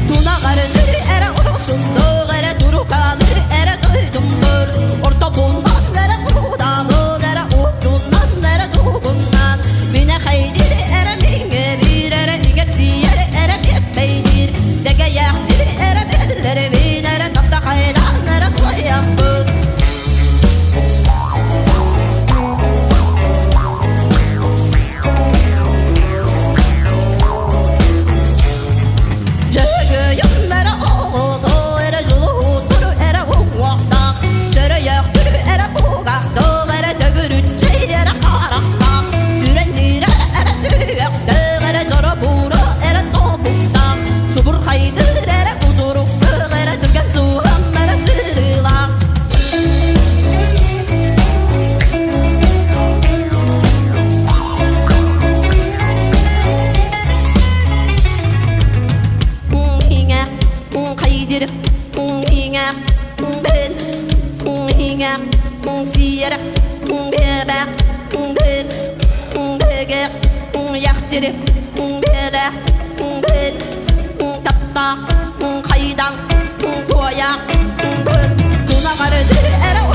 Тунаҕарыны эрэ урусуннук эрэ туруканы эрэ дойдумнур Ортобунан эрэ куудаанын эрэ уотунан эрэ тугунан Минэхэйдир эрэ миҥэбир эрэ иҥэрсийэр эрэ биэппэйдир Дэгэйэхтир эрэ биллэрбин эрэ таптахайдаан эрэ туойаммын. Дьөгөйөм эрэ оҕото эрэ дьулуһутур эрэ уҥуохтаах, чөрөйөхтүр эрэ кугахтаах эрэ төгүрүччэй эрэ харахтаах, сүрэнниирэ эрэ сүһүөхтээх эрэ дьоробуура эрэ тобуктаах, субурхайдыыр эрэ кутуруктаах эрэ түргэн сууһам эрэ сырыылаах. Хайдыр бен сиэрэ бэбэ бен бэгэ яхтыр бэрэ бен таптаах хайдан туойа бен тунаҕарды эрэ.